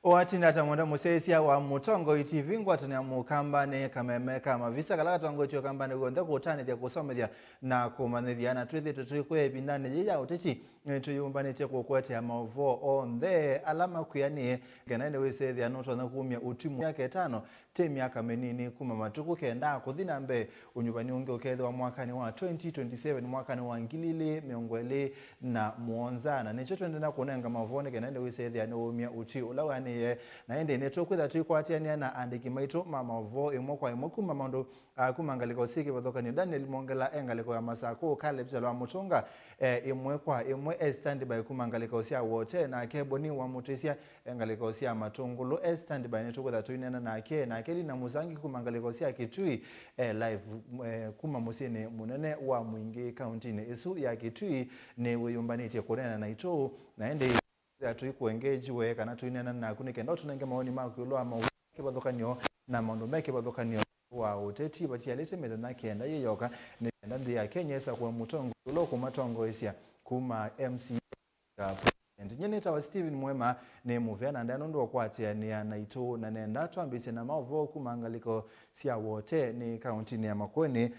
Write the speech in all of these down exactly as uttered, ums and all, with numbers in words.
Watinda ta mwenda mũsyaĩĩsya wa Mũtongoi T V, ngwatanĩa mũkambanĩ kameme ka mavisa kala katongoetye ũkambanĩ w'onthe kũtanĩthya, kũsomethya na kũmanyĩthya. Na twĩthĩtwe tũikwĩa ĩvindanĩ yĩĩ ya ũteti, nĩtwĩyũmbanĩtye kũkũetea maũvoo onthe ala makwĩanĩe, kana ĩndĩ wĩsethĩa nũtonya kumya ũtwi myaka ĩtano, ti myaka mĩnini kuma matukũ kenda kũthi na mbee. Ũnyuvani ũngĩ ũkethĩwa mwakanĩ wa twenty twenty-seven, mwakanĩ wa ngili ilĩ mĩongo ĩlĩ na mũonza, na nĩkyo twendee na kũnenga maũvoo nĩ kenda ĩndĩ wĩsethĩa nĩwaumya ũtwi ũla wĩanĩe. Na ĩndĩ nĩtũkwĩtha tũikwatĩanĩa na andĩki maitũ ma maũvoo ĩmwe kwa ĩmwe kuma maũndũ, ah, kuma ngalĩko syĩ kĩvathũkany'o. Daniel Mongela e ngalĩko ya Masakũ, Caleb Kyalo wa Mũtũnga e ĩmwe kwa ĩmwe e standby kuma ngalĩko sya Wote, nake Boni wa Mũtĩsya e ngalĩko sya Matũngũlũ e standby, nĩtũkwĩtha tũineena nake. Nake Lina Mũsangi kuma ngalĩko sya Kitui e live, eh, kuma mũsyĩnĩ mũnene wa Mwingĩ kauntinĩ ĩsu ya Kitui, nĩwĩyũmbanĩtye kũneena naitũ, na ĩndĩ tũikũengejiwe kana tũineena naku nĩ kenda ũtũnenge mawoni maku ĩũlũ wa maũvoo me kĩvathũkany'o na maũndũ me kĩvathũkany'o wa ũteti vatialĩte mĩthenya kenda yĩ yoka, nĩ kenda nthĩ ya Kenya ĩsakũe mũtongoi ũla ũkũmatongoesya kuma M C A ya President. Nyie nĩtawa Stephen Mwema, nĩ mũvea na ndaĩa nũndũ wa kũatĩanĩa naitũ, na nenda twambĩĩsye na maũvoo kuma ngalĩko sya Wote nĩ kauntinĩ ya Makueni,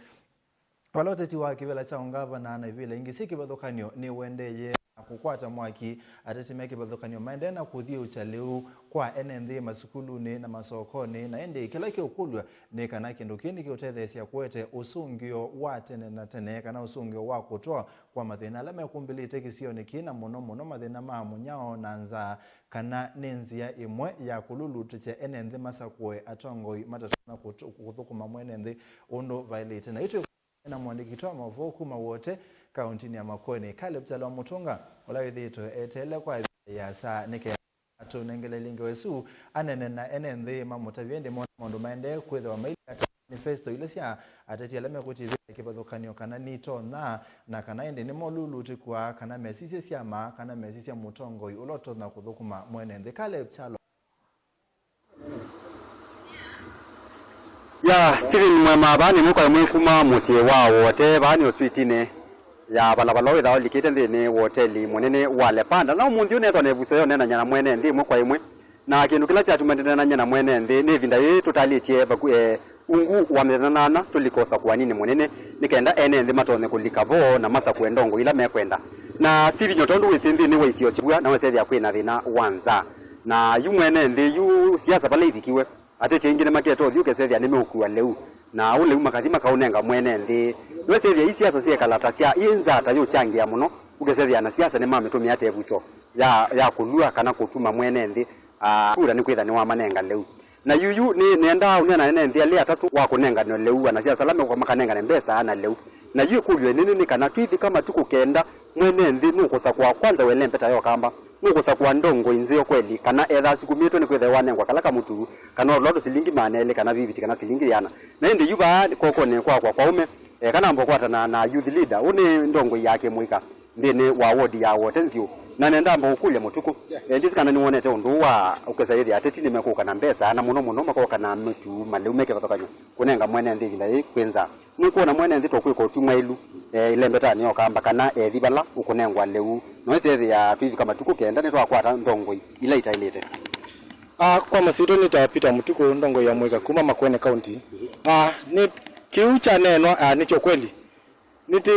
vala ũteti wa kĩvĩla kya ũngavana na ivĩla ingĩ syĩ kĩvathũkany'o nĩũendeeye na kũkwata mwaki. Ateti me kĩvathũkany'o maendee na kũthiũũkya lĩu kwa ene nthĩ masukulunĩ na masokonĩ, na ĩndĩ kĩla kĩũkũlw'a nĩ kana kĩndũ kĩĩ nĩkĩũtetheesya kũete ũsũngĩo wa tene na tene, kana ũsũngĩo wa kũtwawa kwa mathĩna ala mekũmbĩlĩte kĩsionĩ kĩĩ, na mũno mũno mathĩna ma mũnyao na nzaa, kana nĩ nzĩa ĩmwe ya kũlulutĩsya ene nthĩ masakũe atongoi matatonya kũtũ-, kũthũkũma mwene nthĩ ũndũ vaĩlĩte. Na itwĩ na mũandĩki witũ wa maũvoo kuma Wote kauntinĩ ya Makueni, Caleb Kyalo wa Mũtũnga, ũla wĩthĩĩtwe eteele kwa ĩvinda yĩasa nĩ kenda atũnengele ĩlinga ĩsu, anene na ene nthĩ mamũtavye ĩndĩ mona maũndũ maendee kwĩthĩwa mailye ata manifesto ila sya ateti ala mekũtĩĩvya kĩvathũkany'o, kana nitonya, na kana ĩndĩ nĩmolulutĩkw'a kana mesisye syama, kana mesisye mũtongoi ũla ũtonya kũthũkũma mwene nthĩ. Caleb Kyalo. Ya, Stephen Mwema, vaa nĩ ĩmwe kwa ĩmwe kuma mũsyĩ wa Wote, vaa nĩ o streetinĩ ya valava ũla wĩthaa ũlikĩte nthĩnĩ wa ũteli mũnene wa Le Panda. Na ũmũnthĩ ũnethwa na ĩvuso ya ũneenany'a na mwene nthĩ ĩmwe kwa ĩmwe. Na kĩndũ kĩla kyatuma ndĩneenany'a na mwene nthĩ nĩ ĩvinda yĩĩ tũtalĩtye vaku, eh, ungu wa mĩthenya nyanya tũlika ũsakũaninĩ mũnene, nĩ kenda ene nthĩ matonye kũlika vo na masakũe ndongoi ila mekwenda. Na Stephen, o tondũ wĩsĩ nthĩnĩ wa isio syĩw'a na wesethĩa kwĩ na thĩna wa nzaa. Na yu mwene nthĩ, yu siasa vala ivikiwe, ateti aingĩ nĩmakete ũthyũ ũkesethĩa nĩmeũkua lĩu. Na ũu lĩu makathi makaũnenga mwene nthĩ. Nĩwesethĩa ii siasa syekala ta sya ii nzaa ta yũkyangĩa mũno, ũkesethĩa na siasa nĩmamĩtũmĩa ta ĩvuso ya, ya kũlua kana kũtuma mwene nthĩ, ah, kura nĩkwĩtha nĩwamanenga lĩu. Na yuyu nĩ, nĩendaa ũneena na ene nthĩ alĩ atatũ wa kũnengane lĩu, ana siasa ala mekũka makanengane mbesa na lĩu. Na yu ĩkũlyo ĩnene nĩ kana twĩvika matukũ kenda mwene nthĩ nũkũsakũa kwanza welembeta ya ũkamba, nũkũsakũa ndongoi nzeo kweli, kana etha asukumĩtwe nĩ kwĩthĩwa wanengwa kala kamũtu, kana ũla tũsilingi maana elĩ, kana viviti, kana silingi ĩana. Na ĩndĩ yu vaa kokonĩ kwakwa kwa ũme, eh, kana mbokwatana na youth leader, ũũ nĩ ndongoi ya kĩmũika nthĩnĩ wa ward ya Wote Nziũ. Na nenda amba ũkũlya Mũtukũ, eh, ndyĩsĩ kana nĩwonete ũndũ ũũ wa ũkesa yĩthĩa ateti nĩmekũka na mbesa, na mũno mũno makoka na mĩtu malĩu me kĩvathũkany'o kũnenga mwene nthĩ ĩvinda yĩĩ kwĩ nzaa. Nũkwona mwene nthĩ tokwĩka ũtwi mwaĩlu, eh, ĩlembetanĩ ya ũkamba kana ethi vala ũkũnengwa lĩu. Na wĩsethĩa twĩvika matukũ kenda nĩtwakwata ndongoi ila itaĩlĩte. Ah, kwa masyĩtwa nĩtawa Peter Mũtukũ, ndongoi ya mũika kuma Makueni County. Ah, nĩ kĩu kyaneenwa, ah, nĩkyo kweli. Nĩtĩ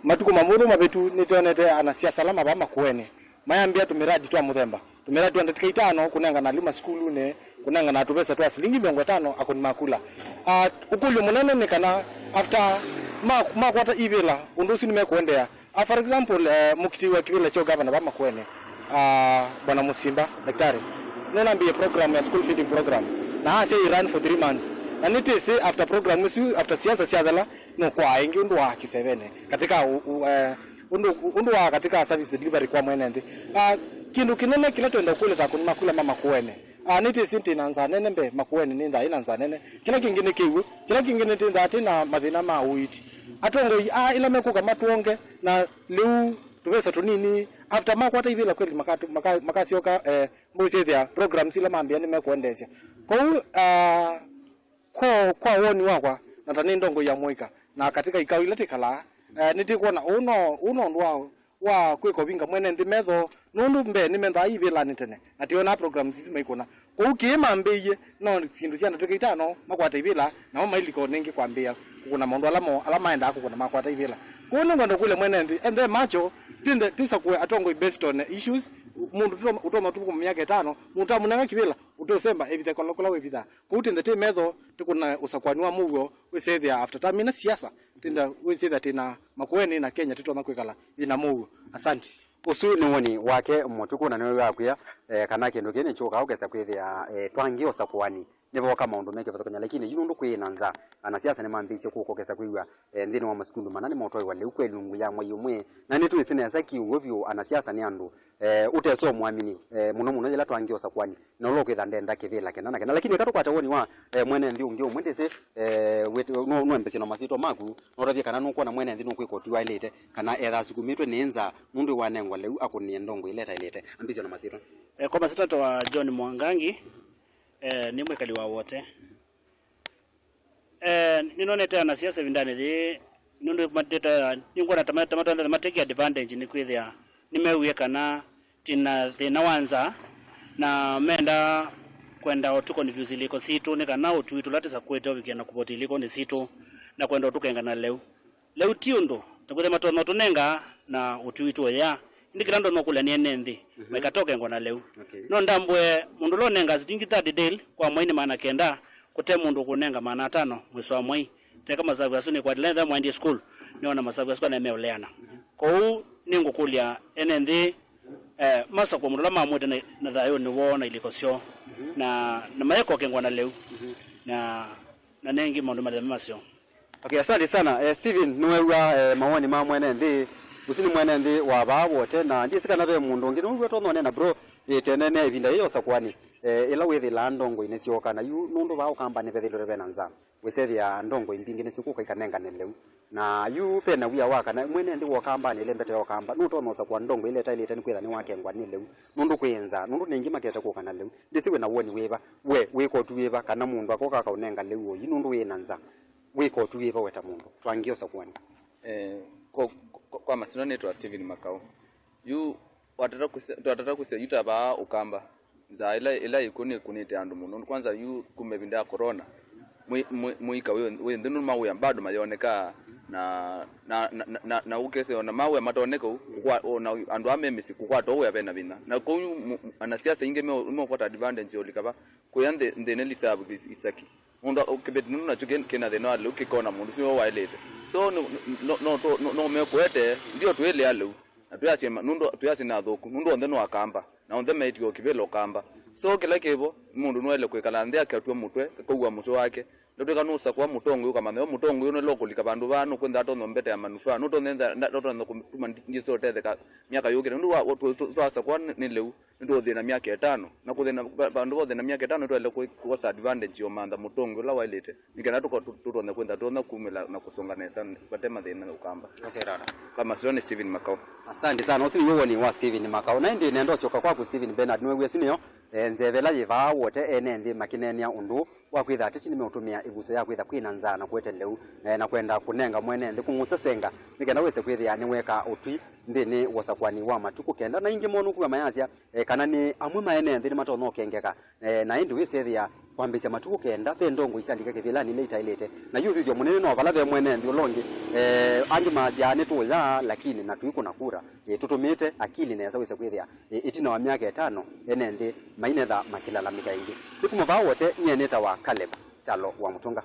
matukũ mamũthũ mavĩtu nĩtwonete anasiasa ala mavaa Makueni mayambĩa tũmĩradi twa mũthemba. Tũmĩradi twa ndatĩka itano kũnengana alimũ masukulunĩ, kũnengana tũvesa twa silingi mĩongo ĩtano akũni ma kula. Ah, ũkũlyo mũnene nĩ kana after ma-, makwata ivĩla, ũndũ ũsu nĩmekũendeea. Ah, for example, eh, mũkiti wa kĩvĩla kya ũgavana va Makueni, ah, Bwana Musimba, daktari, nũnambĩĩe program ya school feeding program, na asya i run for three months. Na nĩtĩsĩ after program ĩsu, after siasa syathela, nũkwaa ĩngĩ ũndũ wa kĩseveni, katika u-, u-, eh, ũndũ, ũndũ wa katika service delivery kwa mwene nthĩ. Ah, kĩndũ kĩnene kĩla twenda ũkũlya ta akũni ma kula ma Makueni. Ah, nĩtĩsĩ twĩ na nzaa nene mbee, Makueni nĩ nzaa, ĩna nzaa nene. Kĩla kĩngĩ nĩ kĩw'ũ, kĩla kĩngĩ nĩtĩthaa twĩ na mathĩna ma ũiiti. Atongoi aa ĩla mekũka matwonge, na lĩu tũvesa tũnini, after makwata ivĩla kweli makatu-, maka-, makasyoka, eh, mbũsĩthĩa programs ila mambĩa nĩmekũendeesya. Kwoou, ah, kwa, kwa woni wakwa, na ta nĩ ndongoi ya mũika, na katika ikao ila tĩkalaa, eh, nĩtĩkwona ũũ no, ũũ no ũndũ wa wa kwĩka ũvinga mwene nthĩ metho, nũndũ mbee nĩmendaa ivĩlanĩ tene, na tĩonaa programs isu maikũna. Kwoou kĩĩ mambĩĩie, no syĩndũ sya ndatĩka itano makwata ivĩla, namo mailika o nĩngĩ kwambĩĩa kũkũna maũndũ ala moo, ala maendaa kũkũna makwata ivĩla. Kwoou nĩngwenda kũlya mwene nthĩ, enthe macho, twĩnthe tĩsakũe atongoi based on issues, mũndũ tũtonya ũtonya ũtũthũkũma myaka ĩtano, mũndũ tamũnenga kĩvĩla, ũtũsemba ĩvitha kũla kũla wĩvithaa. Kwoou twĩnthe twĩ metho, tũkũna ũsakũani wa mũuo, wĩsethĩa after tamina siasa, twĩnthe wĩsethĩa twĩna Makueni na Kenya tũtonya kwĩkala ĩna mũuo. Asante. Ũsu nĩ woni wake Mũtuku, na nĩwe wakwĩa, eh, kana kĩndũ kĩĩ nĩkyũkaa ũkesa kwĩthĩa, eh, twangĩ ũsakũani nĩvooka maũndũ me kĩvathũkany'a, lakini yu nũndũ kwĩ na nza, anasiasa nĩmambĩĩsye kũka ũkesa kwĩw'a, eh, nthĩnĩ wa masukulu mana nĩmotwaĩwa lĩu kwa ĩlungu ya mwei ũmwe, na nĩtwĩsĩ nesa ki ũw'o vyũ anasiasa nĩ andũ, eh, ũtesa ũmwamini, eh, mũno mũno yĩla twangĩ ũsakũani, na ũla ũkwĩtha ndenda kĩvĩla kena na kena. Lakini eka tũkwate woni wa, eh, mwene nthĩ ũngĩ ũmwe, ndĩsĩ, eh, wĩt-, nũ-, nũembesye na masyĩtwa maku, na ũtavye kana nũkwona mwene nthĩ nũkwĩka ũtwi waĩlĩte, kana etha asukumĩtwe nĩ nza nũndũ wanengwa lĩu akũnĩe ndongo ila ĩtaĩlĩte. Ambĩsya na masyĩtwa. Eh, kwa masyĩtwa nĩtawa John Mwangangi, eh, nĩ mwĩkali wa Wote. Eh, nĩnonete anasiasa ĩvindanĩ yĩĩ, nũndũ mateta, nĩngwona ta ma-, ta matonya mateki advantage nĩ kwĩthĩa nĩmewie kana twĩna thĩna wa nza, na menda kwenda ũtũ confuse ilĩko sitũ, nĩ kana ũtwi tũla tũsakũĩte ũvikĩa na kũvoti ilĩkonĩ sitũ, na kwenda ũtũkengana lĩu. Lĩu ti ũndũ, ta kwĩthĩa matonya ũtũnenga na ũtwi witũ ũya. Ĩndĩ kĩla ndonya ũkũlya nĩ ene nthĩ, mhm, maikatokengwa na lĩu. Okay. No ndambũe mũndũ ũla ũnenga silingi thirty daily kwa mwai nĩ maana kenda, kũte mũndũ ũkũnenga maana atano mwĩso wa mwai. Teka masavu asu nĩkwatĩle ethĩa mwaendie school, nĩona masavu asu kana meũleana. Mhm. Kwoou nĩngũkũlya ene nthĩ, eh, masakũe mũndũ ũla mamwĩte na, na thayũnĩ woo na ilĩko syoo. Mhm. Na, na mayekokengwa na lĩu. Mhm. Na na nengĩ maũndũ matheme maseo. Okay, asante sana. Eh, Steven, nĩwew'a, eh, mawoni ma mwene nthĩ. Ũsu nĩ mwene nthĩ wa vaa Wote, na ndyĩsĩ kana ve mũndũ ũngĩ nĩwew'a tonya ũneena, bro, ĩtene nĩ ĩvinda yĩĩ ya ũsakũani, eh, ĩla wĩthĩlaa ndongo inĩ syoka, na yu nũndũ vaa Ũkambanĩ vethĩlwe vena nza, wĩsethĩa ndongo mbingĩ nĩsyũkũka ikanengane lĩu. Na yu vena wia wa kana mwene nthĩ wa Ũkambanĩ ĩla ĩmbete ya Ũkamba nũtonya ũsakũa ndongo ĩla ĩtaĩlĩte nĩkwĩtha nĩwakengwa nĩ lĩu, nũndũ kwĩ nza, nũndũ nĩ aingĩ makete kũka na lĩu. Ndĩsĩ wĩna woni wĩva, we wĩka ũtwi wĩva, kana mũndũ akoka akaũnenga lĩu oyu nũndũ wĩ na nza? Wĩka ũtwi wĩva we ta mũndũ twangĩosa kũani? Eh, kwa, kwa, kwa masyĩtwa nĩtawa Steven Makau. Yu watata kũsya, twatata kũsya yu ta vaa Ũkamba, nzaa ĩla, ĩla ĩkw'o nĩkũnĩte andũ mũno. Kwanza yu kuma ĩvinda ya corona, mũi-, mũi-, mũika wĩ, wĩ nthĩ nũndũ mawĩa bado mayoneka, na, na, na, na, na, na ũkese ona mawĩa matoneka ũu, kũkwa-, ona andũ aa me mĩsyĩ kũkwata ũwĩa vena vinya. Na kwoou yu mu-, anasiasa aingĩ me, meũkwata advantage ya ũlika va, kũya nthĩ, nthĩ nĩ reserve is-, isaki. Mũndũ kĩveti nũndũ nakyo kĩ-, kĩna thĩna wa lĩu kĩkona mũndũ ũsu nĩwe waĩlĩte. So no, no, no, no, no mekũete ndio twĩlea lĩu. Na twĩasye ma-, nũndũ twĩasye nĩ athũku, nũndũ onthe nĩ Akamba, na onthe meĩtĩkĩlwa kĩvĩla Ũkamba. So kĩla kĩvo, mũndũ nĩwaĩle kwĩkala nthĩ akatw'a mũtwe, akaua mũtwe wake. Ndatwĩka nũsakũa mũtongoi ũkamanya we mũtongoi ũũ nĩla ũkũlika vandũ vaa, nũkwĩnza atonya ũmbetea manufaa, nũtonya nda-, ndotonya kũtuma ndi-, ndiso ũtetheka myaka yũkĩte. Nũndũ wa, wa, tũ-, tũ-, twasakũa nĩ, nĩ lĩu, nĩtũũthĩna myaka ĩtano. Na kũthĩna va-, vandũ va ũthĩna myaka ĩtano, nĩtwaĩle kũ-, kwosa advantage ya ũmantha mũtongoi ũla waĩlĩte. Nĩ kana tũko-, tũ-, tũtonya kwĩnza tũtonya kumĩla na kũsonga nesa vate mathĩna Ũkamba. Kwa masyĩtwa nĩ Steven Makau. Asante sana. Ũsu nĩw'o woni wa Steven Makau. Na ĩndĩ nenda ũsyoka kwaku Steven Bernard, nĩwew'e ĩsu nĩyo, eh, nzeve ĩla yĩ vaa Wote ene nthĩ makĩneenea ũndũ wa kwĩtha ateti nĩmeũtũmĩa ĩvuso ya kwĩtha kwĩna nzaa na kũete lĩu, eh, na kwenda kũnenga mwene nthĩ kũmũsesenga nĩ kenda wĩse kwĩthĩa nĩweka ũtwi nthĩnĩ wa ũsakũani wa matukũ kenda. Na ingĩ monũku mayasya, eh, kana nĩ amwe ma ene nthĩ nĩmatonya ũkengeka. Eh, na ĩndĩ wĩsethĩa kwambĩĩsya matukũ kenda, ve ndongo isyalika kĩvĩlanĩ ila itaĩlĩte. Na yu ũthithyo mũnene no vala ve mwene nthĩ ũla ũngĩ, eh, angĩ maasya nĩtũũyaa, lakini na tũikũna kura, eh, tũtũmĩĩte akili nesa wĩse kwĩthĩa, eh, ĩtina wa myaka ĩtano, ene nthĩ mainetha makĩlalamĩka ĩngĩ. Nĩ kuma vaa Wote, nyie nĩtawa Caleb Kyalo wa Mũtũnga.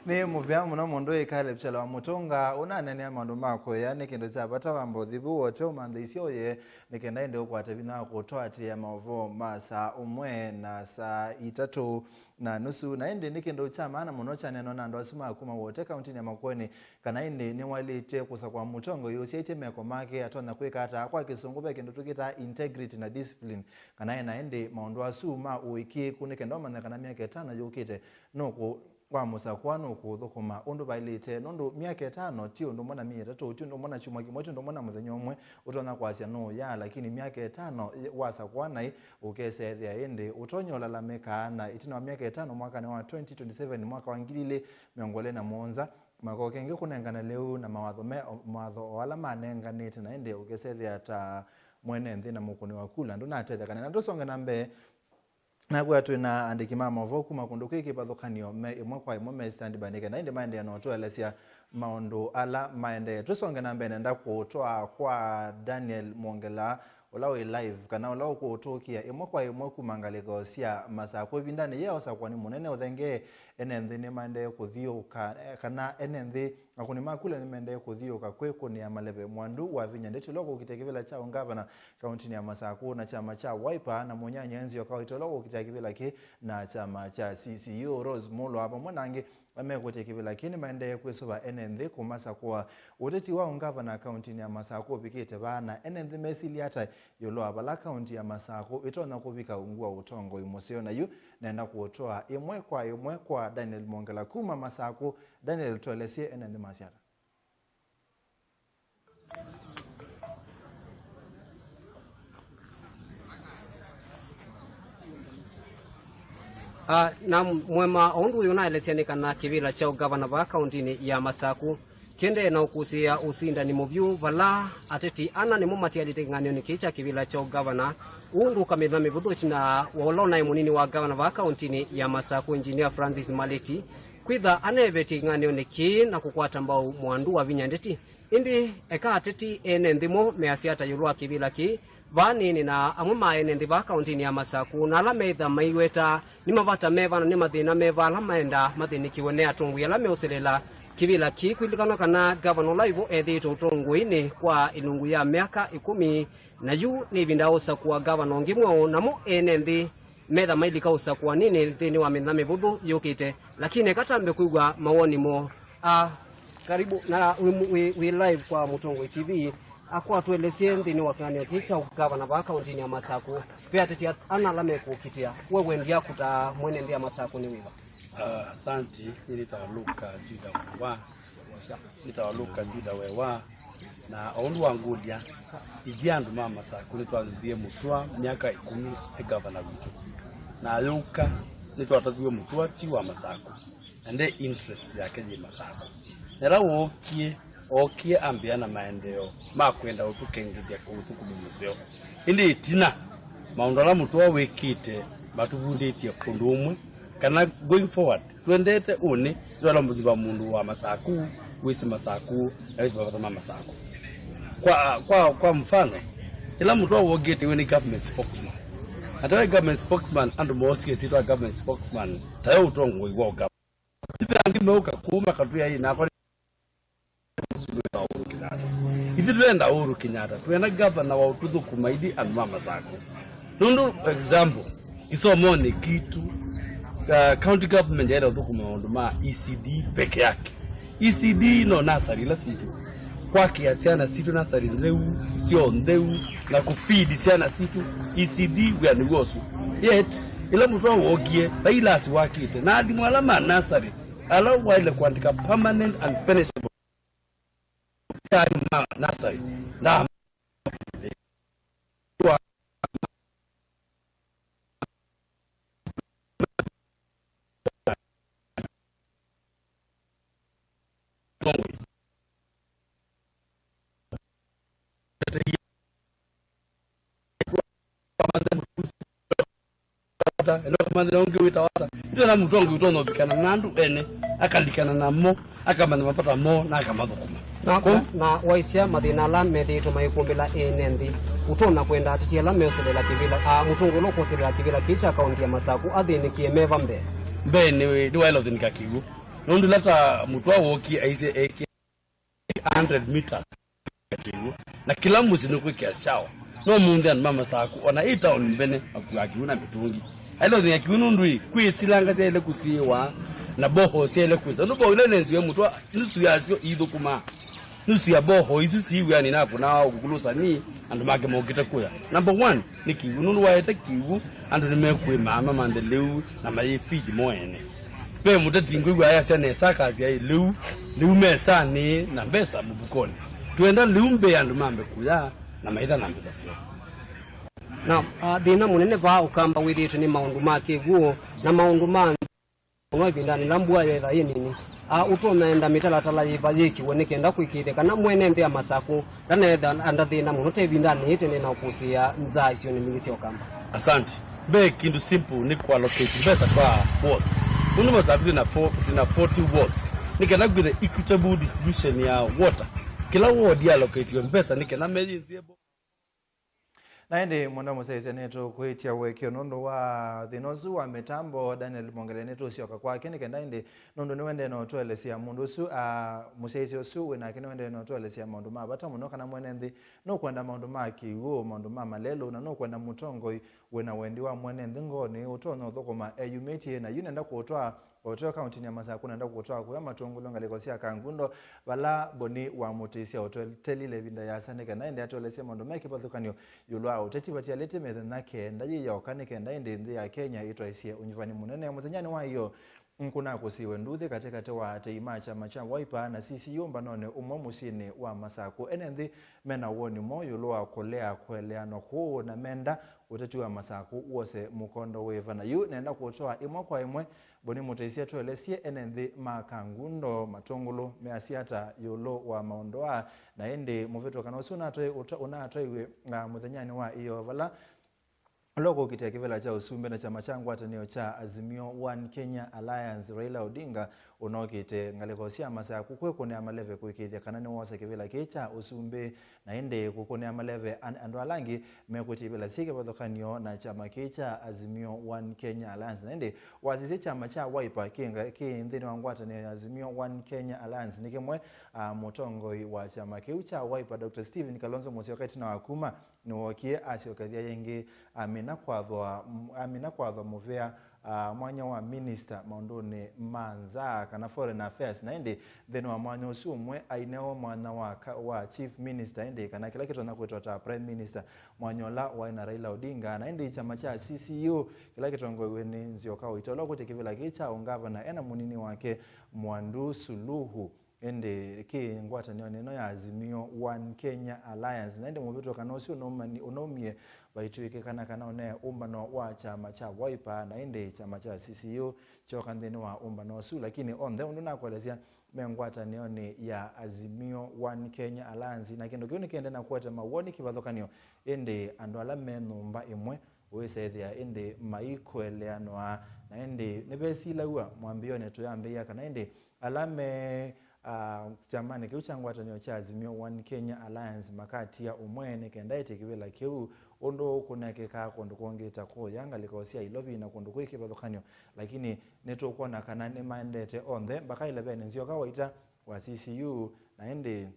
Nĩ mũvea mũno mũndũ wĩ Caleb Kyalo wa Mũtũnga, ũnaneenea maũndũ ma kũea. Nĩ kĩndũ kya vata wamba ũthi vu Wote ũmanthe isyoo ũye, nĩ kenda ĩndĩ ũkwate vinya wa kũtũatĩĩa maũvoo ma saa ũmwe na saa itatũ na nusu. Na ĩndĩ nĩ kĩndũ kya maana mũno kyaneenwa na andũ asu ma kuma Wote kauntinĩ ya Makueni, kana ĩndĩ nĩwaĩlĩte kũsakũa mũtongoi ũsyaĩtye meko make atonya kwĩka ata. Kwa Kĩsũngũ ve kĩndũ tũkĩtaa integrity na discipline, kana ena ĩndĩ maũndũ asu ma ũĩkĩĩku, nĩ kenda ũmanya kana myaka ĩtano yũkĩte nũkũ-, wa mũsakũa nũkũũthũkũma ũndũ vaĩlĩte, nũndũ myaka ĩtano ti ũndũ ũmwe na myei ĩtatũ, ti ũndũ ũmwe na kyumwa kĩmwe, ti ũndũ ũmwe na mũthenya ũmwe ũtonya kwasya nũũyaa, lakini myaka ĩtano wasakũa naĩ ũkesethĩa ĩndĩ ũtonya ũlalamĩka, na ĩtina wa myaka ĩtano mwakanĩ wa twenty twenty-seven, mwaka wa ngili ilĩ mĩongo ĩlĩ na mũonza, makoke ĩngĩ kũnengana lĩu na mawatho me, o, mawatho o ala manenganĩte, na ĩndĩ ũkĩsethĩa ta mwene nthĩ na mũkũni wa kula ndũnatethekana. Na tũsonge na mbee, nakwĩa twĩ na andĩki ma maũvoo kuma kũndũ kwĩ kĩvathũkany'o me ĩmwe kwa ĩmwe me standby nĩ kenda ĩndĩ maendeea na ũtũelesya maũndũ ala maendee. Tũsonge na mbee, nenda kũtwaa kwa Daniel Mwongela, ũla wĩ live, kana ũla ũkũũtũkĩa ĩmwe kwa ĩmwe kuma ngalĩko sya Masakũ. Ĩvindanĩ yĩĩ ya ũsakũani mũnene ũthengee, ene nthĩ nĩmaendee kũthiũũka, eh, kana ene nthĩ, akũni ma kula nĩmaendee kũthiũũka kwĩkũnĩa maleve. Mwandu Wavinya Ndeti ũla ũkũkitĩa kĩvĩla kya ũngavana kauntinĩ ya Masakũ na kyama kya Wiper, na Mũnyanya Nzioka Waitũ ũla ũkũkitĩa kĩvĩla kĩ na kyama kya C C U, Rose Mulwa, vamwe na angĩ mekwĩtya kĩvĩla kĩĩ nĩmaendee kwĩsũva ene nthĩ kũmasakũa. Ũteti wa ũngavana kauntinĩ ya Masakũ ũvikĩte vaa, na ene nthĩ mesilye ata ĩũlũ wa vala kaunti ya Masakũ ĩtonya kũvika ungu wa ũtongoi mũseo? Na yu nenda kũũtwaa ĩmwe kwa ĩmwe kwa Daniel Mwongela kuma Masakũ. Daniel, tũelesye ene nthĩ masya ata? Ah, na mwema, o ũndũ ũyũ naelesya nĩ kana kĩvĩla kya ũngavana vaa kauntinĩ ya Masakũ kĩendee na ũkũsĩĩa ũsindani mũvyũ, vala ateti ana nĩmo matialĩte kĩng'anĩonĩ kĩĩ kya kĩvĩla kya ũngavana, ũũ ndũkamĩthwa mĩvũthũ ĩtina wa ũla ũnaĩ mũnini wa ngavana vaa kauntinĩ ya Masakũ, Engineer Francis Maleti, kwĩtha aneevetye kĩng'anĩonĩ kĩĩ na kũkwata mbau Mwandu Wavinya Ndeti. Ĩndĩ eka ateti ene nthĩ mo measya ata ĩũlũ wa kĩvĩla kĩĩ? Vaa nĩnĩ na amwe ma ene nthĩ vaa kauntinĩ ya Masakũ, na ala meĩtha maiweta nĩ mavata meva na nĩ mathĩna meva ala maendaa mathĩnĩkĩwe nĩ atongoi ala meũseleela kĩvĩla kĩĩ. Kwĩlĩkanwa kana ngavana ũla wĩvo ethĩĩtwe ũtongoinĩ kwa ĩlungu ya myaka ĩkũmi, na yu nĩ ĩvinda ya ũsakũa ngavana ũngĩ mweũ, namo ene nthĩ metha mailika ũsakũaninĩ nthĩnĩ wa mĩthenya mĩvũthũ yũkĩte, lakini eka twambe kwĩw'a mawoni moo. Ah, karibu, na wĩ, wĩ, wĩ live kwa Mũtongoi T V. Akwa tũelesye nthĩnĩ wa kĩng'anĩo kĩĩ kya ũngavana vaa kauntinĩ ya Masakũ, ve ateti ana ala mekũkitĩa, we wendia kũta mwene nthĩ ya Masakũ nĩ wĩva? Ah, asanti, nĩnĩtawa Luka Juda Wewa. Nĩtawa Luka Juda Wewa. Na o ũndũ wangũlya, ithyĩ andũ ma Masakũ nĩtwathũthie Mũtũa myaka ĩkũmi nĩ ngavana witũ. Na ayũka, nĩtwatavw'e Mũtũa ti wa Masakũ. Na nde interest yake yĩ Masakũ. Na ĩla wookie, ookie ambĩa na maendeeo ma kwenda ũtũkengethya ũthũkũmi mũseo. Ĩndĩ ĩtina, maũndũ ala Mũtũa wĩkĩte matũvundĩtye ũndũ ũmwe, kana going forward, twendete ũnĩ, nĩtwenda mũthimba mũndũ wa Masakũ, wĩsĩ Masakũ, na wĩsĩ mavata ma Masakũ. Kwa, kwa, kwa mfano, ĩla Mũtũa wokĩte we nĩ government spokesman. Na tawe government spokesman, andũ moosie syĩtwa government spokesman, tawe ũtongoi wa ũgavana. Ĩndĩ angĩ meũka kũu makatwĩa ĩ nakwa nĩ Uhuru Kenyatta. Ithyĩ twenda Uhuru Kenyatta, twenda gavana wa ũtũthũkũma ithyĩ andũ ma Masakũ. Nũndũ, example, kĩsomonĩ kitũ, uh, county government yaĩle ũthũkũma maũndũ ma E C D peke yake. E C D no nasari ila sitũ. Kwakĩa syana sitũ nasari ntheu, syoo ntheu, na kũfeed syana sitũ, E C D wĩa nĩw'o ũsu. Yet, ĩla Mũtũa wokie, vai ilasi wakĩte, na alimũ ala ma nasari, ala waĩle kũandĩka permanent and pensionable. Alimũ ma nasari, na enda kũmanthĩla ũngĩ wĩtawa ata. Ithe na mũtongoi ũtonya ũvikana na andũ ene, akalikana namo, akamanya mavata moo, na akamathũkũma. Na, na, na waisya mathĩna ala methĩĩtwe maikumbĩla ene nthĩ, ũtonya kwenda ateti ala meũselela kĩvĩla, a, mũtongoi ũla ũkũselela kĩvĩla kĩĩ kya kaunti ya Masakũ athĩnĩkĩe meva mbee? Mbee nĩ, nĩwaĩle ũthĩnĩka kĩw'ũ. Nũndũ ĩla ta Mũtũa wookie aisye eke a hundred meters kĩw'ũ, na kĩla mũsyĩ nĩkwĩkĩa shower. No mũnthĩ andũ ma Masakũ, ona ĩ taoni mbene, makuaa kĩw'ũ na mĩtũngi. Aĩle ũthĩnĩka kĩw'ũ nũndũ ĩ, kwĩ silanga syaĩle kũsiĩwa, na boho syaĩle kwĩsa. Nũndũ boho ila nenzĩwe Mũtũa, nusu yasyo iithũkũmaa. Nusu ya boho isu sii wĩanĩ nakũnaa ũkũkũlũsani, andũ make mokĩte kũya. Number one, nĩ kĩw'ũ, nũndũ waete kĩw'ũ, andũ nĩmekwĩmaa mamanthe lĩu na mayĩfeed mo ene. Ve mũteti ngwĩw'a ayasya nesa akasya, "Ĩ, lĩu, lĩu mesanĩ na mbesa mũvukonĩ." Twenda lĩu mbee andũ mambe kũya na maitha na mbesa syoo. Na, a, thĩna mũnene vaa Ũkamba wĩthĩĩtwe nĩ maũndũ ma kĩw'ũ na maũndũ ma nzĩa mũno ĩvindanĩ ĩla mbua yetha yĩ nini. A, ũtonya enda mĩtalatala yĩva yĩkiwe nĩ kenda kũĩkĩĩthya kana mwene nthĩ ya Masakũ ndanethĩa na thĩna mũno ta ĩvindanĩ yĩĩ tene na ũkũsĩĩa nzaa isionĩ mbingĩ sya Ũkamba? Asante. Mbee, kĩndũ simple nĩ kũ allocate mbesa kwa wards. Nũndũ Masakũ twĩ na fo-, twĩ na forty wards. Nĩ kenda kwĩthĩwe equitable distribution ya water. Kĩla ward yallocatiwe mbesa nĩ kenda meyĩnzĩe bo- Na ĩndĩ, Mwenda Mũsyaĩĩsya, nĩtũkwĩtya ũekeo nũndũ wa thĩna ũsu wa mĩtambo. Daniel Mongele, nĩtũsyoka kwake nĩ kenda ĩndĩ, nũndũ nĩwendee na ũtũelesya mũndũ ũsu, a, mũsyaĩĩsya ũsu wĩ nake nĩwendee na ũtũelesya maũndũ ma vata mũno, kana mwene nthĩ nũkwenda maũndũ ma kĩw'ũ, maũndũ ma malelũ, na nũkwenda mũtongoi wĩ na wendi wa mwene nthĩ ngoonĩ ũtonya ũthũkũma eyumĩtye. Na yu nenda kũũtwaa o tũyo kaũntĩnĩ ya Masakũ, nenda kũũtwaa kũya Matũngũlũ, ngalĩko sya Kangundo, vala Boni wa Mũtĩsya ũtwetelile ĩvinda yĩasa nĩ kenda ĩndĩ atũelesye maũndũ me kĩvathũkany'o ĩũlũ wa ũteti vatialĩte mĩthenya kenda yĩ yoka nĩ kenda ĩndĩ nthĩ ya Kenya ĩtwaĩsye ũnyuvani mũnene. Mũthenyanĩ wa ĩyoo, nĩkũnakũsĩĩwe nduthi katĩ katĩ wa aatĩĩi ma kyama kya Wiper na C C U ũmbanonĩ ũmwe mũsyĩnĩ wa Masakũ. Ene nthĩ mena woni mwaũ ĩũlũ wa kũlea kũeleanwa kũũ, na menda ũteti wa Masakũ wose mũkondo wĩva? Na yu nenda kũtwaa ĩmwe kwa ĩmwe Boni Mũtĩsya atũelesye ene nthĩ ma Kangundo, Matũngũlũ measya ata ĩũlũ wa maũndũ aa, na ĩndĩ mũvĩtũkano ũsu ũnatwaĩ-, ũta-, ũnatwaiwe, ah, mũthenyanĩ wa ĩyoo, vala ũla ũkũkitĩa kĩvĩla kya ũsumbĩ na kyama kya ngwatanĩo kya Azimio One Kenya Alliance, Raila Odinga, ũnokĩte ngalĩko sya Masakũ kwĩkũnĩa maleve kũĩkĩĩthya kana nĩwosa kĩvĩla kĩĩ kya ũsumbĩ. Na ĩndĩ kũkũnĩa maleve an-, andũ ala angĩ mekwĩtya ivĩla syĩ kĩvathũkany'o na kyama kĩĩ kya Azimio One Kenya Alliance. Na ĩndĩ wasisye kyama kya Wiper kĩ nga-, kĩ nthĩnĩ wa ngwatanĩo ya Azimio One Kenya Alliance nĩ kĩmwe, a, mũtongoi wa kyama kĩu kya Wiper, Doctor Stephen Kalonzo Musyoka, ĩtina wa kuma nĩwookie asyokethya yĩngĩ, amina kwathwa, amina kwathwa mũvea, a, mwanya wa minista maũndũnĩ ma nza kana foreign affairs. Na ĩndĩ nthĩnĩ wa mwanya ũsu ũmwe ainewa mwanya wa ka-, wa chief minister, ĩndĩ kana kĩla kĩtonya kwĩtwa ta prime minister, mwanya ũla waĩ na Raila Odinga. Na ĩndĩ kyama kya C C U kĩla kĩtongoew'e nĩ Nzioka Waita, ũla ũkwĩtya kĩvĩla kĩĩ kya ũngavana ena mũnini wake Mwandu Suluhu. Ĩndĩ kĩ ngwatanĩonĩ ĩno ya Azimio One Kenya Alliance. Na ĩndĩ mũvĩtũkano ũsu ũnaumani-, ũnaumie vaitw'ĩkĩkana kana ũnee ũmbano wa kyama kya Wiper, na ĩndĩ kyama kya C C U kyoka nthĩnĩ wa ũmbano ũsu. Lakini onthe ũndũ nakũelesya me ngwatanĩonĩ ya Azimio One Kenya Alliance, na kĩndũ kĩu nĩkĩendee na kũete mawoni kĩvathũkany'o, ĩndĩ andũ ala me nyũmba ĩmwe wĩsethĩa ĩndĩ maikũeleanwa, na ĩndĩ nĩvesilaw'a mwambĩĩonĩ tũyambĩĩa kana ĩndĩ ala me, ah, kyamanĩ kĩu kya ngwatanĩo kya Azimio One Kenya Alliance makatia ũmwe nĩ kenda ĩtye kĩvĩla kĩu ũndũ kũnekĩkaa kũndũ kũngĩ ta kũya ngalĩko sya Ilovi na kũndũ kwĩ kĩvathũkany'o, lakini nĩtũkwona kana nĩmaendete onthe mbaka ĩlevenĩ. Nzioka Waita wa C C U, na ĩndĩ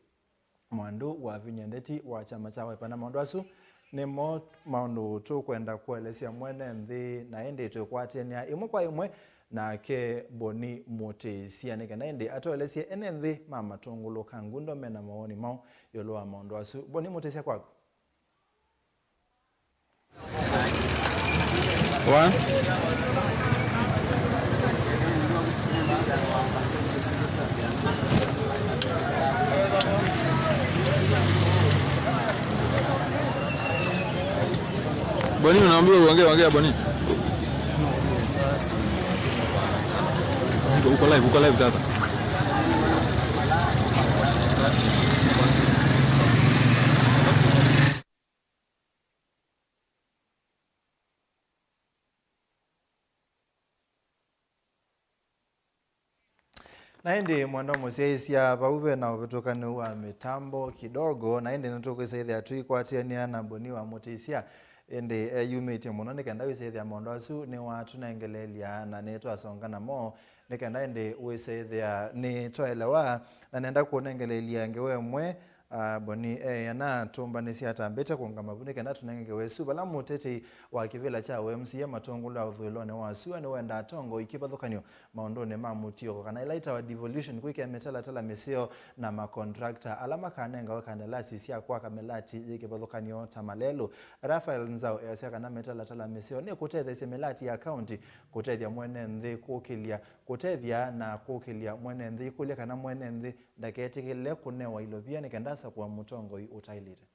Mwandu wa Vinya Ndeti wa kyama kya Wiper. Na maũndũ asu nĩmo maũndũ tũkwenda kũelesya mwene nthĩ, na ĩndĩ twĩkwatĩanĩa ĩmwe kwa ĩmwe nake Boni Mũtĩsya nĩ kenda ĩndĩ atũelesye ene nthĩ ma Matũngũlũ Kangundo mena mawoni maũ ĩũlũ wa maũndũ asu. Boni Mũtĩsya, kwaku. Wa? Boni, unaambiwa uongee, ongea Boni. Uko, uko live, uko live sasa. Na ĩndĩ, Mwenda Mũsyaĩĩsya, vau ve na ũvĩtũkanu wa mĩtambo kidogo, na ĩndĩ nĩtũkwĩsa ĩthĩa tũikwatĩanĩa na Boni wa Mũtĩsya, ĩndĩ eyumĩtye mũno nĩ kenda wĩsa ĩthĩa maũndũ asu nĩwatũnengeleelya na nĩtwasonga namo, nĩ kenda ĩndĩ wĩsa ĩthĩa nĩtwaelewa, na nenda kũnengeleelya ngewa ĩmwe. Ah, Boni, eh, ana tũmbanĩsye atambĩte kũngama vu nĩ kenda tũnenge ngewa ĩsu. Vala mũtetei wa kĩvĩla kya U M C A Matũngũlũ ya ũthũĩlonĩ wa sua nĩwendaa atongoi kĩvathũkany'o maũndũnĩ ma mũtiũko, kana ĩla ĩtawa devolution, kwĩkĩa mĩtalatala mĩseo na makontrakta ala makanengawe kandalasi sya kwaka mĩlati yĩ kĩvathũkany'o ta malelũ. Raphael Nzau easya kana mĩtalatala mĩseo nĩkũtetheesya mĩlati ya kaunti kũtethya mwene nthĩ kũkĩlya, kũtethya na kũkĩlya mwene nthĩ ikũlya kana mwene nthĩ ndaketĩkĩle kũnewa ilovia nĩ kenda asakũa mũtongoi ũtaĩlĩte.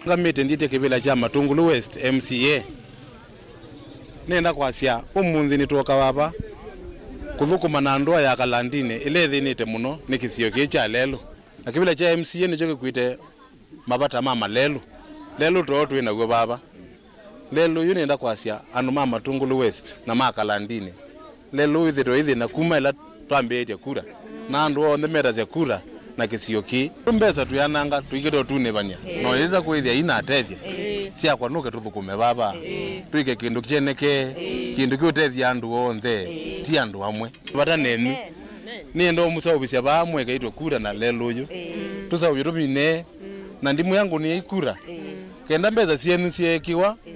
Ngamĩte ndĩtye kĩvĩla kya Matungulu West M C A. Nĩenda kwasya, ũmũnthĩ nĩtwoka vava kũthũkũma na ndũa ya Kalandini ĩla ĩthĩnĩte mũno nĩ kĩsio kĩĩ kya lelũ. Na kĩvĩla kya M C A nĩkyo kĩkuĩte mavata ma malelũ. Lelũ too twĩ naw'o vava. Lelũ ũyũ nĩenda kwasya andũ ma Matungulu West na ma Kalandini. Lelũ ũyũ wĩthĩtwe wĩ thĩna kuma ĩla twambĩĩtye kura. Na andũ onthe metasya kura na kĩsio kĩĩ. Mbesa tũyananga tũikĩte ũtunĩvany'a. Ĩĩ. No yĩsa kwĩthĩa inatethya. Ĩĩ. Syakwa nũke tũthũkũme vava. Ĩĩ. Twĩke kĩndũ kyenekee. Ĩĩ. Kĩndũ kĩũtethya andũ onthe. Ĩĩ. Ti andũ amwe. Vata nenyu. Amen. Nĩenda ũmũseũvĩsya vaa mwekaitwe kura na lelũ ũyũ. Ĩĩ. Tũseũvye tũmine. Mm. Na ndimwĩa ngũnĩei kura. Ĩĩ. Kenda mbesa syenyu syeekĩwa, ĩĩ,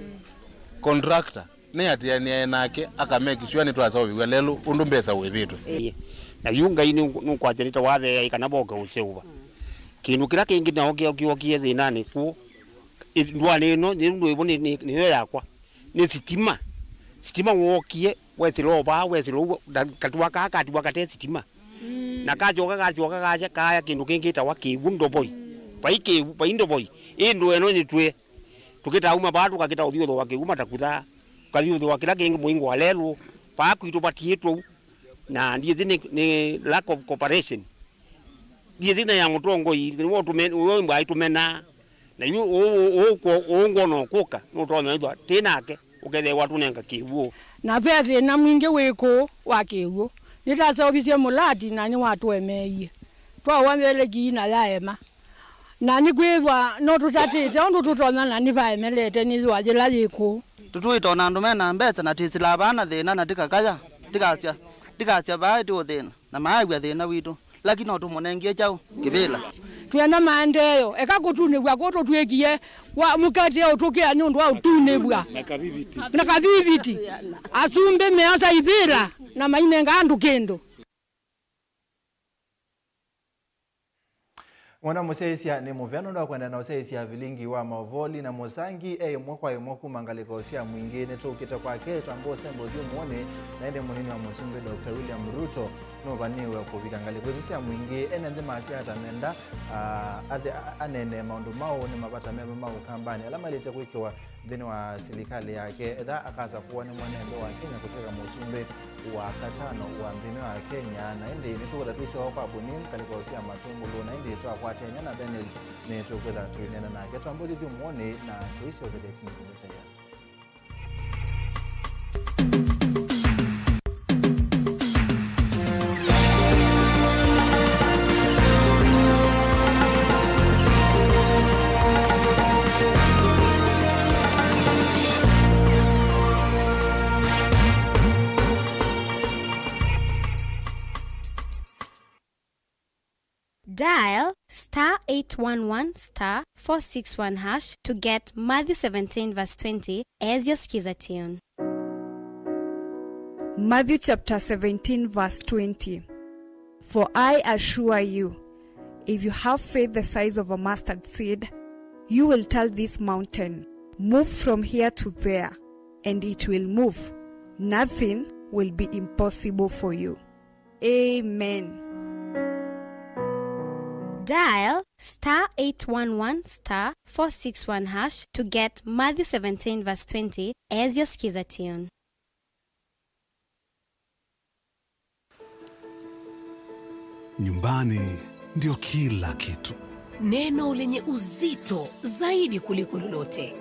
contractor, nĩatĩanĩae nake, aka make sure nĩtwaseũvĩw'a lelũ ũndũ mbesa ũĩvĩtwe. Ĩĩ. Na yu Ngai nũ-, nũkwasya nĩtawatheeai kana voke ũseũva. Kĩndũ kĩla kĩngĩ nao kĩokie thĩnanĩ kũũ, ĩ-, ndũanĩ ĩno, nĩ ũndũ ĩvo nĩ, nĩ, nĩyo yakwa. Nĩ sitima. Sitima wookie, wesĩla o vaa, wesĩla ũu, na katua kaa katiwa kate sitima. Mm. Na kasyoka, kasyoka, kasya, kaya kĩndũ kĩngĩ kĩtawa kĩw'ũ ndovoi. Vai kĩw'ũ, vai ndovoi. Ĩ ndũa ĩno nĩtwĩe. Tũkĩtaa uma vaa, tũkakĩta ũthiũthũa kĩw'ũ Matakutha. Tũkathiũthũa kĩla kĩngĩ mũingo wa lelũ. Vaa kwitũ vatiĩtwe ũu. Na ndiĩthi nĩ, nĩ lack of cooperation. Ndiĩthi na ya mũtongoi, nĩwe ũtũme-, ũyũ mbaa itũmenaa. Na yu ũ-, ũ-, ũũ kwona ũkũka, nũtonya ĩthwa tĩ nake, ũkethĩwa tũnenga kĩw'ũ. Na ve thĩna mwingĩ wĩ kũũ wa kĩw'ũ. Nĩtaseũvisye mũlati na nĩwatũemeeie. Twaũa mbeleki na yaema. Na nĩkwĩthwa no tũtatĩte ũndũ tũtonya na nĩvaemelete nĩthwa yĩla yĩ kũũ. Tũtũĩtona andũ me na mbesa na twĩsĩlaa vaa na thĩna na tĩkakaya, tĩkasya, tĩkasya vaa ĩtĩ ũthĩna. Na maaw'a thĩna witũ, lakini no tũmũnengie kyaũ? Kĩvĩla. Twĩenda maendeeo, eka kũtunĩw'a kũũ tũtw'ĩkie wa mũkate ũtũkĩa nĩ ũndũ wa ũtunĩw'a. Na kaviviti. Na kaviviti. Asumbĩ measa ivĩla na mainenga andũ kĩndũ. Mwana mũsyaĩĩsya nĩ mũvea nũndũ wa kũendeea na ũsyaĩĩsya vilingi wa maũvoli na mũsangi e ĩmwe kwa ĩmwe kuma ngalĩko sya Mwingĩ. Nĩtũkĩte kwake twamba ũsembe ũthyũmũonĩ, na ĩndĩ mũnini wa mũsumbĩ Doctor William Ruto nũvanĩĩwe kũvika ngalĩko isu sya Mwingĩ. Ene nthĩ masya ata menda, ah, athi-, a-, aneenee maũndũ maũ nĩ mavata meva ma Ũkambanĩ ala maĩlĩte kwĩkĩwa nthĩnĩ wa silikalĩ yake, etha akasakũwa nĩ mwene nthĩ wa Kenya kũtw'ĩka mũsumbĩ wa katano wa nthĩ ĩno ya Kenya. Na ĩndĩ nĩtũkwĩtha twĩsyoka kwa Buni ngalĩko sya Matungulu, na ĩndĩ twakwatany'a na Daniel nĩtũkwĩtha tũineena nake twambe ũthi ũthyũmũonĩ na tũisyokele ĩtina kĩvĩtaya. Dial star eight one one star four six one hash to get Matthew seventeen verse twenty as your Skiza tune. Matthew chapter seventeen verse twenty. For I assure you, if you have faith the size of a mustard seed, you will tell this mountain, "Move from here to there," and it will move. Nothing will be impossible for you. Amen. Dial star eight one one star four six one hash to get Matthew seventeen verse twenty as your Skiza tune. Nyumbani ndio kila kitu. Neno lenye uzito zaidi kuliko lolote.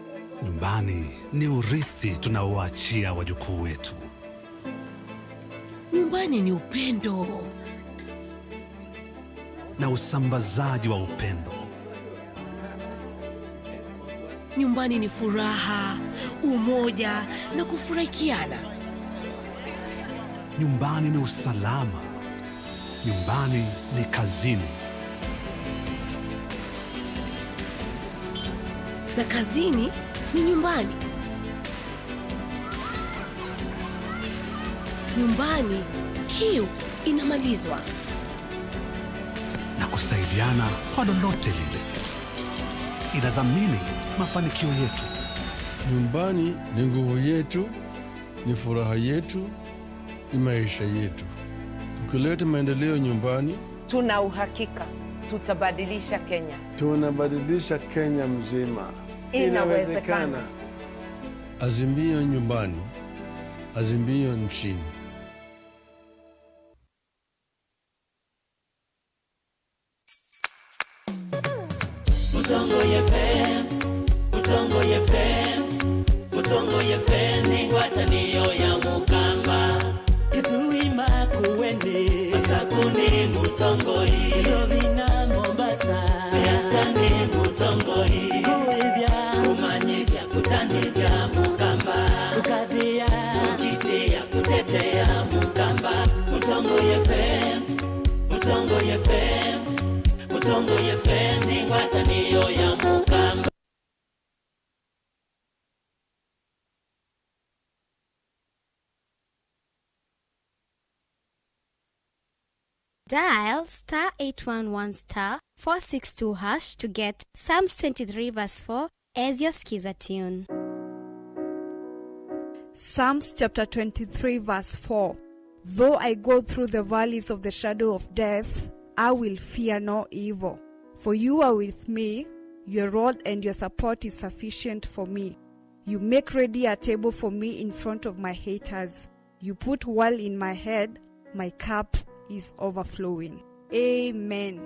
Nyumbani ni urithi tunaoachia wajukuu wetu. Nyumbani ni upendo. Na usambazaji wa upendo. Nyumbani ni furaha, umoja na kufurahikiana. Nyumbani ni usalama. Nyumbani ni kazini. Na kazini ni nyumbani. Nyumbani, kiu inamalizwa. Na kusaidiana kwa lolote lile inadhamini mafanikio yetu. Nyumbani ni nguvu yetu, ni furaha yetu, ni maisha yetu. Tukileta maendeleo nyumbani, tuna uhakika tutabadilisha Kenya. Tunabadilisha Kenya mzima. Inawezekana. Inawezekana. Azimio nyumbani, Azimio nchini. Mũtongoi F M, Mũtongoi F M, Mũtongoi F M nĩ ngwatanĩo ya Mũkamba. Kitui Makueni, Masakũni Mũtongoi, Nairobi na Mombasa, Siasani Mũtongoi, kũĩvya, kũmanyĩthya, kũtanĩthya Mũkamba, kũkathĩa, kũkitĩa, kũtetea Mũkamba. Mũtongoi F M, Mũtongoi F M, Mũtongoi F M nĩ ngwatanĩo ya Mũkamba. Dial star eight one one star four six two hash to get Psalms twenty-three verse four as your skiza tune. Psalms chapter twenty-three verse four. Though I go through the valleys of the shadow of death, I will fear no evil. For you are with me, your rod and your support is sufficient for me. You make ready a table for me in front of my haters. You put oil in my head, my cup is overflowing. Amen.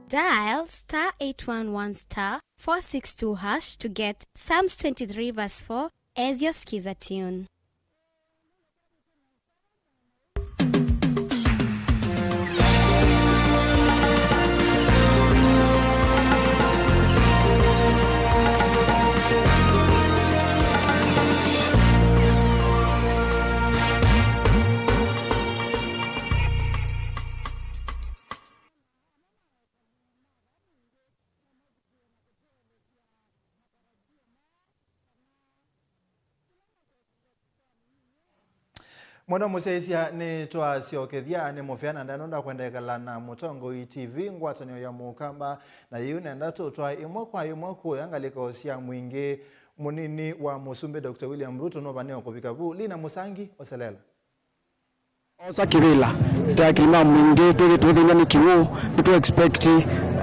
Dial star eight one one star four six two hash to get Psalms twenty-three verse four as your skiza tune. Mwendwa mũsyaĩĩsya, nĩtwasyokethya nĩ mũvea na ndanũnda kwendekala na Mũtongoi T V, ngwatanĩo ya Mũkamba, na yĩu nenda tũtwae ĩmwe kwa ĩmwe kũya ngalĩko sya mwingĩ. Mũnini wa Mũsumbĩ Doctor William Ruto nũvanĩwe kũvika vu. Lina Mũsangi, oselela. Osa kĩvĩla. Tũĩ akili ma mwingĩ, twĩthĩ tũthĩny'a nĩ kĩw'ũ, nĩtũ expect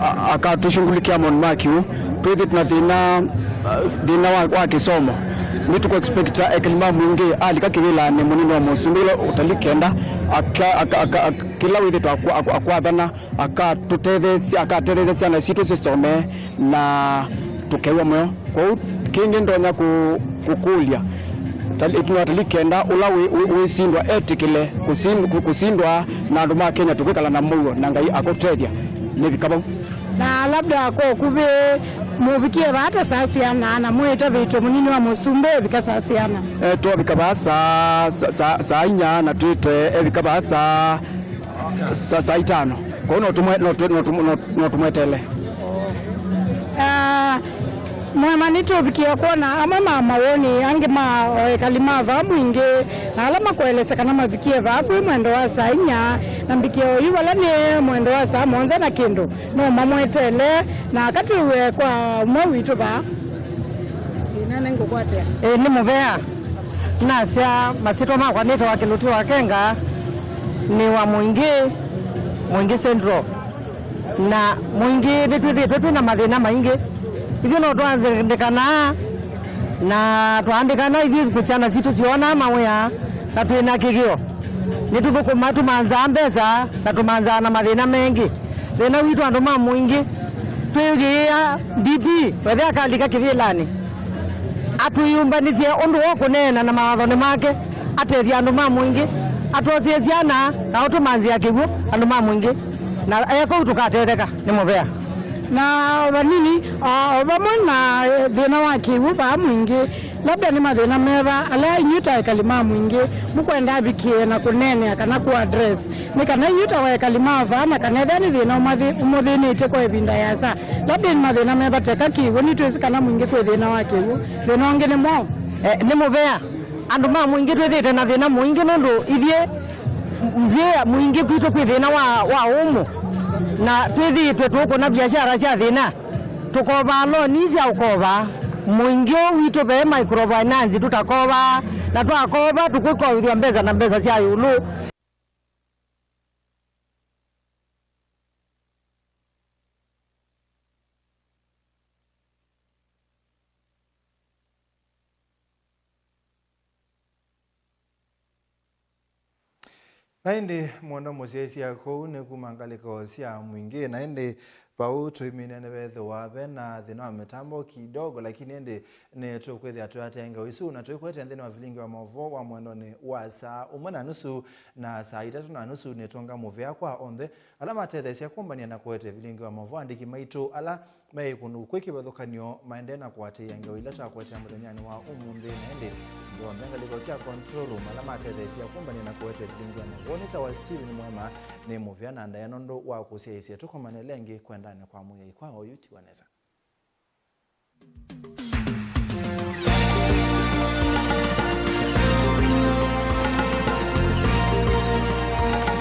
a- akatũshungulikia maũndũ ma kĩw'ũ. Twĩthĩ tuna thĩna, uh, thĩna wa, wa kĩsomo. Nĩtũkũ expect akili ma mwingĩ alika kĩvĩlanĩ, mũnini wa Mũsumbĩ ũla ũtali kenda, aka- aka- aka- aka- kĩla wĩthĩtwa akwa- akwa- akwathana, akatũtetheesya, akatetheesya syana sitũ sisome na tũkew'a mũyo. Kwoou kĩngĩ ndonya kũ- kũkũlya, tali- ĩtũnĩ wa tali kenda ũla wĩ- wĩ- wĩsindwa etĩkĩle kũsin- kũ- kũsindwa na andũ ma Kenya tũkwĩkala na mũuo na Ngai akũtũtethya nĩvika vau. Na labda kwa ũkuvĩ mũvikie vaa ta saa siana na mwĩtavĩtwe mũnini wa Mũsumbĩ ĩvika saa siana? Eh, twavika vaa saa, saa, saa, saa inya na twĩtwe evika vaa saa, saa, saa itano. Kwoou no tũmwe- no tũ- no tũ- no- no tũmwetele. Ah, mwema, nĩtũvikie kwona amwe ma mawoni angĩ ma o ekali ma vaa mwingĩ, na ala makoelesya kana mavikie vaa kwĩ mwendo wa saa inya, na mbikie oyu vala nĩ mwendo wa saa mũonza na kĩndũ, no mamwetele, na katwĩw'e kwa ũmwe witũ vaa. Ĩĩ, nĩ ngũkwatĩa. Ĩĩ, nĩ mũvea. Nasya masyĩtwa makwa nĩtawa Kĩlũtĩ wa Kenga, nĩ wa Mwingĩ, Mwingĩ Central. Na Mwingĩ nĩtwĩthĩĩtwe twĩ na mathĩna maingĩ. Ithyĩ no twaandĩkanaa, na twaandĩkana ithyĩ syana sitũ syoonaa mawĩa, na twĩ na kĩkĩo. Nĩtũthũkũmaa, tũmanzaa mbesa, na tũmanzaa na mathĩna mengĩ. Thĩna witũ andũ ma Mwingĩ, twĩyũkĩĩa D P, wethe akalika kĩvĩlanĩ, atwĩyũmbanĩsye ũndũ wa kũneena na mawathonĩ make, atethye andũ ma Mwingĩ, atwosĩe syana, na ũtũmanzĩa kĩw'ũ andũ ma Mwingĩ, na eka ũu tũkatetheka nĩ mũvea. Na o vanini, o, o vamwe na, eh, thĩna wa kĩw'ũ vaa Mwingĩ, labda nĩ mathĩna meva ala inyw'ĩ ta ekali ma Mwingĩ mũkwenda avikĩe na kũneenea kana kũ address? Nĩ kana inyw'ĩ ta ekali ma vaa, na kana ethĩwa nĩ thĩna ũmathĩ- ũmũthĩnĩtye kwa ĩvinda yasa, labda nĩ mathĩna meva ta eka kĩw'ũ, nĩtwĩsĩ kana Mwingĩ kwĩ thĩna wa kĩw'ũ, thĩna ũngĩ nĩ mwaũ? Eh, nĩ mũvea. Andũ ma Mwingĩ twĩthĩĩte na thĩna mũingĩ nũndũ ithyĩ nzĩa Mwingĩ kwitũ kwĩ thĩna wa, wa ũmũ, na twĩthĩĩtwe tũkũna biashara sya thĩna. Tũkovaa loan sya ũkova. Mũingĩ ũũ witũ ve microfinance tũtakovaa, na twakova tũkũkovithw'a mbesa na mbesa sya ĩũlũ. Na ĩndĩ mũndũ mũsyaĩĩsya kũu nĩ kuma ngalĩko sya Mwingĩ, na ĩndĩ vau tũimina nĩvethĩwa ve na thĩna wa mĩtambo kidogo, lakini ĩndĩ nĩtũkwĩthĩa twĩatĩĩa ngewa isu na tũikwete nthĩnĩ wa vilingi wa maũvoo wa mwendonĩ wa saa ũmwe na nusu na saa itatũ na nusu nĩtũnga mũvea kwa onthe ala matetheesya kũmbany'a na kũete vilingi wa maũvoo, andĩki maitũ ala me ĩkũndũ kwĩ kĩvathũkany'o maendee na kũatĩĩa ngewa ila twakwete mũthenyanĩ wa ũmũnthĩ. Na ĩndĩ ndonthe ngalĩko sya control room ala matetheesya kũmbany'a na kũete vilingi wa maũvoo nĩ ta wa Steven Mwema, nĩ mũvea na ndaĩa nũndũ wa kũsyaĩĩsya. Tũkomane lengĩ kwendanĩ kwa Mwĩai kwa oyu ti wa nesa.